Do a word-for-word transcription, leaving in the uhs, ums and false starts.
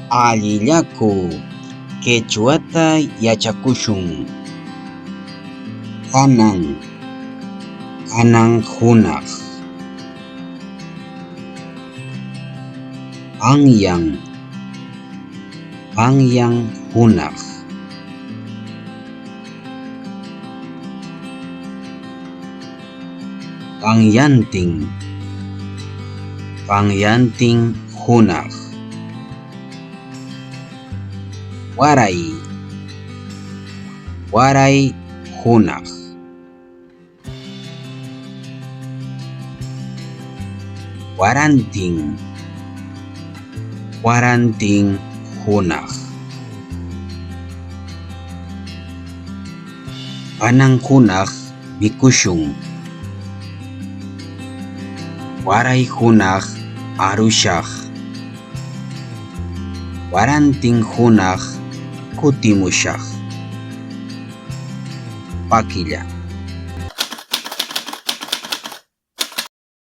Allillaku, quechuata yachakushun. Kanan, kanan hunaq. Qanyan, qanyan hunaq. Qanyantin, qanyantin hunaq. Waray, waray hunaq. Warantin, warantin hunaq. Kanan hunaq mikushun. Waray hunaq arushaq. Warantin hunaq kutimushaq. Pakilla.